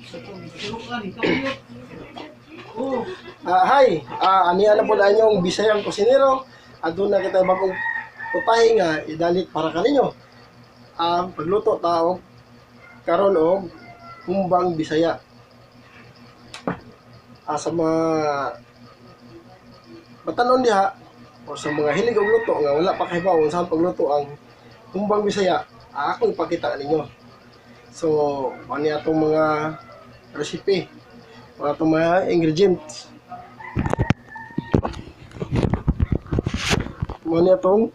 Hi, ani na po na inyong Bisayang kusinero. Aduna kita bagong putahe nga idalit para kaninyo. Pagluto ta og karon og humbang Bisaya. Sa mga batanon diha o sa mga hilig og luto nga wala pa kahibaw unsa pagluto ang humbang Bisaya, ako ipakita ninyo. So, ani atong mga recipe, mga atong mga ingredients. Mao ni atong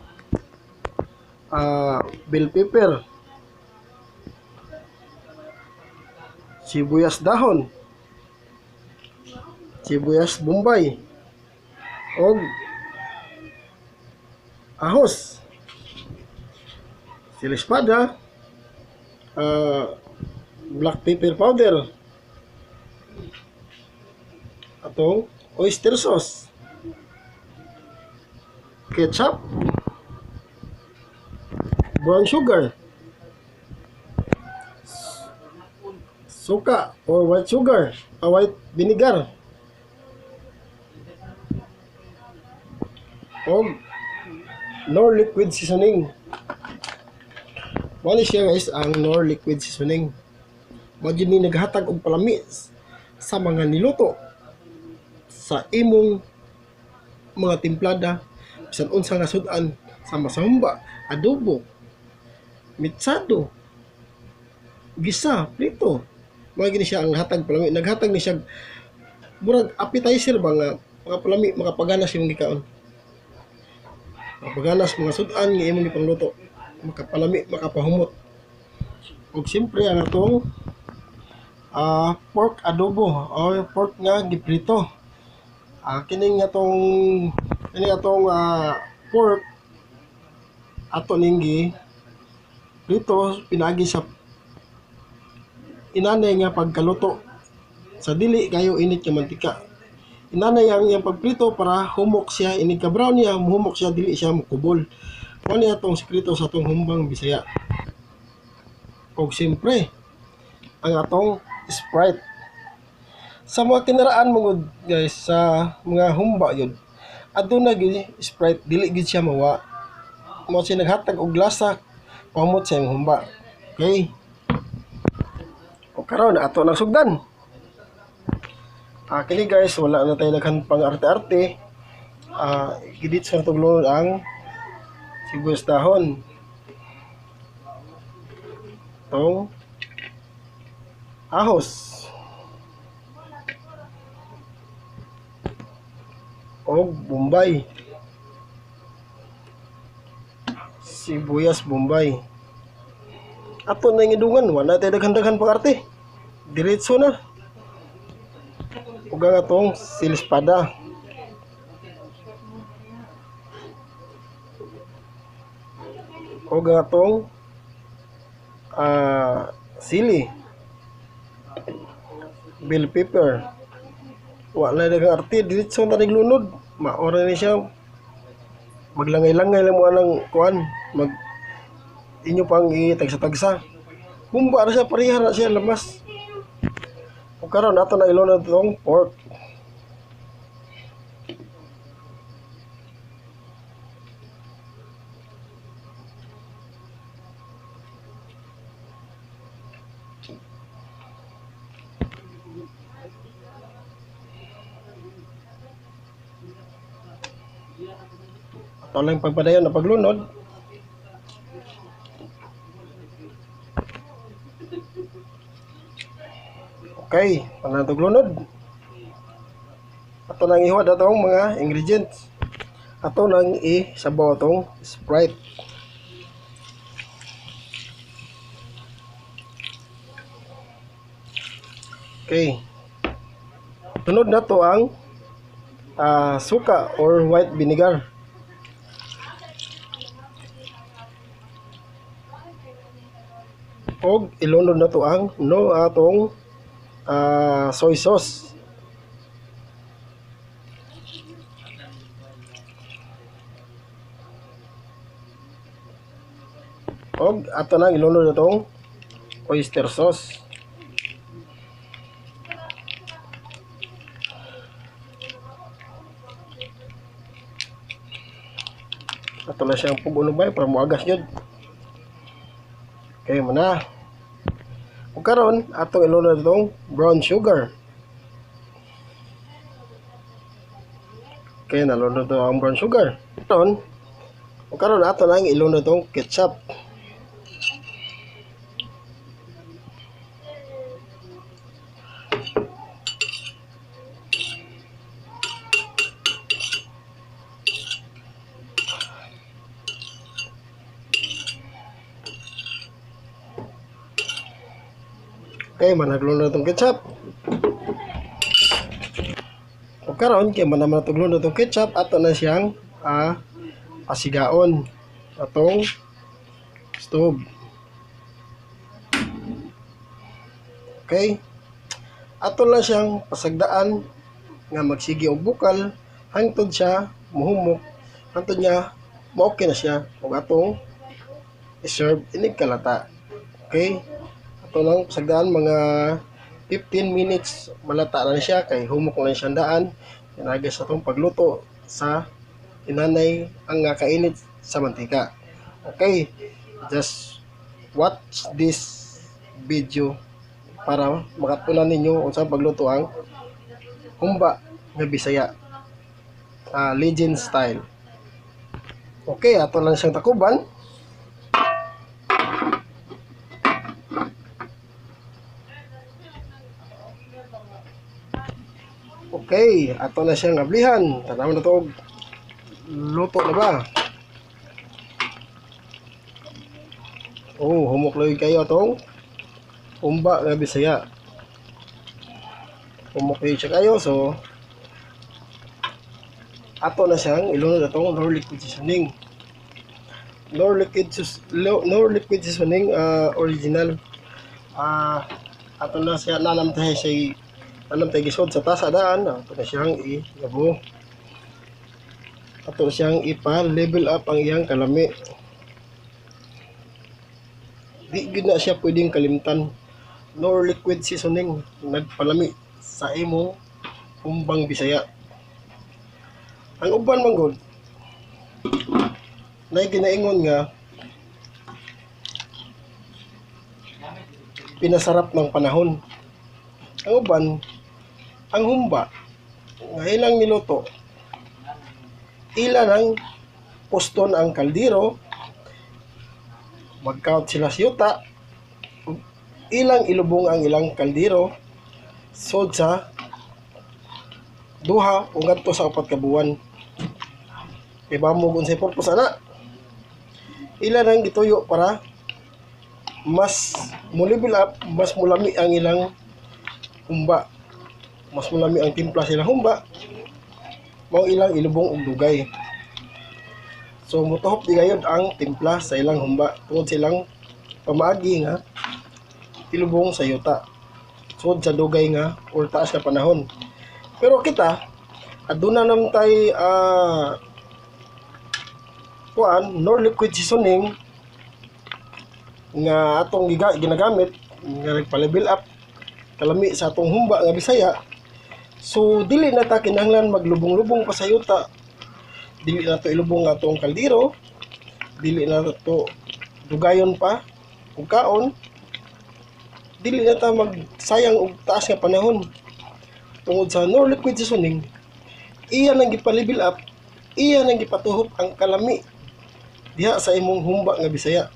bell pepper, sibuyas dahon, sibuyas bombay, og ahos, sili espada, black pepper powder, atong oyster sauce, ketchup, brown sugar, suka or white sugar, white vinegar, og Knorr liquid seasoning. Mao ni siya guys ang Knorr liquid seasoning. Mao jud ni naghatag og palami sa mga niluto sa imong mga timplada, bisan unsa nga sud-an, sama sa humba, adobo, mitsado, gisa, prito. Mao gini siya ang hatag palami. Naghatag ni siya murag appetizer ba nga makapalami, makapaganas imong gikaon. Makapaganas mga sud-an nga imong gipangluto, makapalami, makapahumot. Ug siyempre ang atong pork adobo o pork nga giprito. Kining atong pork ato ning gi prito pinagi sa inanay nga pagkaluto sa dili kayo init nga mantika. Inanay ang iyang pagprito para humok siya, inig ka brown niya, humok siya, dili siya mukubol. Mao ni atong sekreto sa atong humbang Bisaya. Og siyempre ang atong Sprite. Sa mga kinaraan mongod guys, sa mga humba yun, aduna gyud Sprite, dili gyud siya mawa. Mao siya naghatag og lasa pamot sa imong humba. Okay. O karon ato nang sugdan. Kini guys, wala na tayo daghan pang arte-arte. Gidit sa tuglon ang sibuyas dahon, tong ahos, og bombay, sibuyas bombay. Ato na yung idungan, wala tayo daghan-daghan pang arte. Diretso na. Ug ang atong silispada. Ug ang atong sili, bell pepper. Wala daghang arte, diretso na naglunod. Maora ni siya. Maglangay-langay lang mo anang kuan, mag inyo pang itagsa-tagsa. Humba ra siya, pareha na siya lamas. O karon ato na ilunod itong pork. Ato lang pagpadayon na paglunod. Okay, panatog lunod. Ato nang ihuwad atong mga ingredients. Ato nang isabaw atong Sprite. Okay. Tunod na to ang suka or white vinegar. Og ilunod na to ang atong soy sauce. Og ato nang ilunod atong oyster sauce. Ato na siyang pugon bay para moagas gyud. Okay mo na. Ug karon atong ilunod itong brown sugar. Okay, nalunod to ang brown sugar. Karon, ug karon ato na ang ilunod itong ketchup. Okay, managlunod itong ketchup. O karon kay man naman itong itong ketchup, ato na siyang pasigaon atong stove. Okay, ato na siyang pasagdaan nga magsige og bukal hangtod siya muhumok, hangtod niya mo-okay na siya og atong i-serve inig kalata. Okay, ato lang pasagdaan mga 15 minutes, malata na siya kay humok na siya daan. Tinagas atong pagluto sa inanay ang nga kainit sa mantika. Okay, just watch this video para makatunan ninyo unsa pagluto ang humba nga Bisaya, legend style. Okay, ato lang siyang takuban. Okay, ato na siyang ablihan. Tanaw na to, luto na ba? Oh, humukloy kayo atong humba nga Bisaya. Humukloy siya kayo, so ato na siyang ilunod atong Knorr liquid seasoning. Knorr liquid seasoning original. Ato na siya nanamtay siya. Anam tayo gisod sa tasa daan, ato na siyang i-gabo. Ato siyang ipa-level up ang iyang kalami. Di gyud na siya pwedeng kalimtan. Knorr liquid seasoning nagpalami sa imong humbang Bisaya. Ang uban man gud, nay ginaingon nga pinasarap ng panahon. Ang uban, ang humba nga ilang niluto, ila ng poston ang kaldero, magkaunt sila sa yuta, ilang ilubong ang ilang kaldero sod sa 2 o ngadto sa 4 ka buwan. Iba mo unsay purpose ana, ila nang gituyo para mas mo level up, mas mulami ang ilang humba, mas mulami ang timpla sila humba, mao ilang ilubong og dugay. So motuhop di gayud ang timpla sa ilang humba tungod sa ilang pamaagi nga ilubong sa yuta sud sa dugay nga or taas nga panahon. Pero kita aduna nam tay kuan Knorr liquid seasoning nga atong ginagamit nga nagpa-level up kalami sa atong humba nga Bisaya. So dili na ta kinahanglan maglubong-lubong pa sa yuta, dili na to ilubong atong kaldero, dili na to dugayon pa og kaon, dili na ta magsayang og taas nga panahon tungod sa Knorr liquid seasoning. Iya nang gipa-level up, iya nang gipatuhop ang kalami diha sa imong humba nga Bisaya.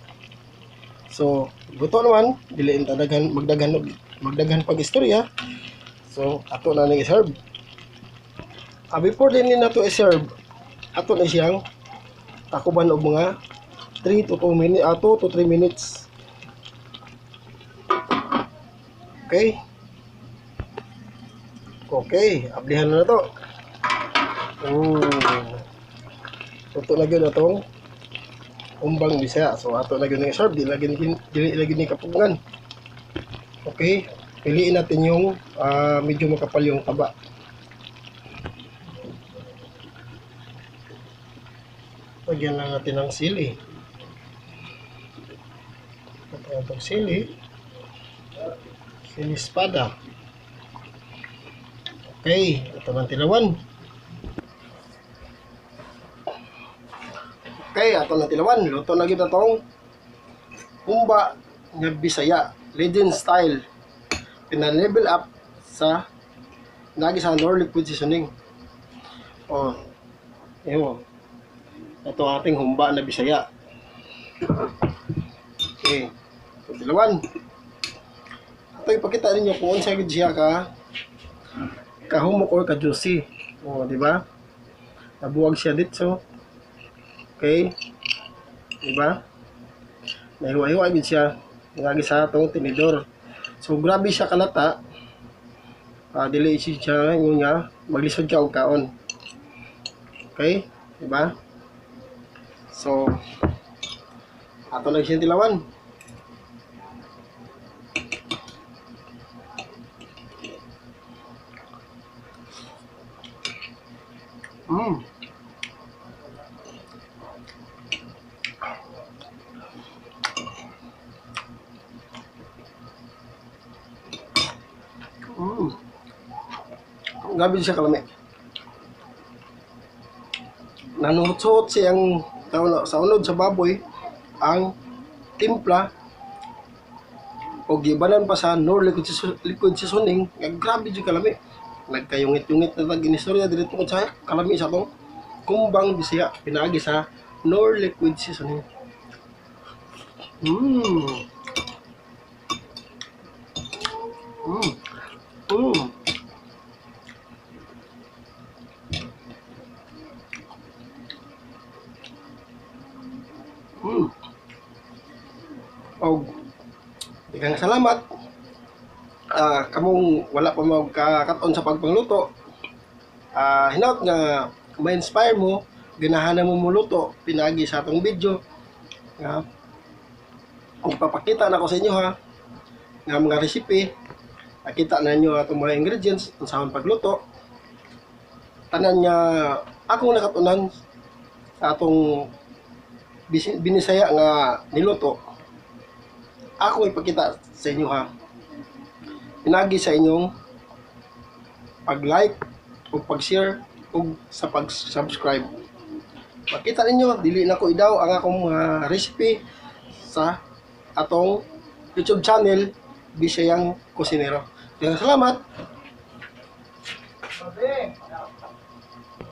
So guto naman, dili ta daghan magdaghan pag istorya. So ato na nang i-serve. Before din nato i-serve, ato na siyang takuban og mga 3 to 2 minutes, 2 to 3 minutes. Okay. Okay, ablihan na to. Oh. Luto na gyud atong humbang Bisaya. So ato na gyud nang i-serve, dili lagi ni kapugngan. Okay, piliin natin yung medyo makapal yung taba. Lagyan lang natin ng sili. Ito itong sili. Sili espada. Okay, ito ng tilawan. Okay, ato na tilawan. Luto na gyud atong humba nga Bisaya, legend style. Pina-level up sa nagi sa Knorr liquid seasoning. Oh. Ewo. Ito ang ating humba na Bisaya. Okay. So, tilawan. Ito ipakita ninyo kung unsa gyud siya ka kahumok or ka juicy. Oh, di ba? Nabuwag siya dito. Okay. Di ba? Nahiwa-hiwa gyud siya lagi sa atong tinidor. So grabe siya kalata. Dili siya ingon nga maglisod ka og kaon. Okay? Di ba? So ato lang siyang tilawan. Grabe siya kalami. Nanuhot-suhot siyang sa unod sa baboy ang timpla o gibanan pa sa Knorr liquid seasoning. Grabe siya kalami. Nagkayungit-yungit na tag-inistorya dili tungod sa kalami sa atong kumbang Bisaya pinaagi sa Knorr liquid seasoning. Og daghang salamat. Kamong wala pa magkakaton sa pagpangluto, hinaut nga ma-inspire mo, ganahan mo moluto pinaagi sa atong video. Nga ipapakita na ko sa inyo ha nga mga recipe. Nakita na ninyo atong mga ingredients unsa pagluto. Tanan nga akong nakatunan sa atong binisaya nga niluto, ako ipakita sa inyo ha. Pinagi sa inyong pag-like o pag-share o sa pag-subscribe. Makita ninyo, dili na ko idaw ang akong mga recipe sa atong YouTube channel, Bisayang Kusinero. Salamat!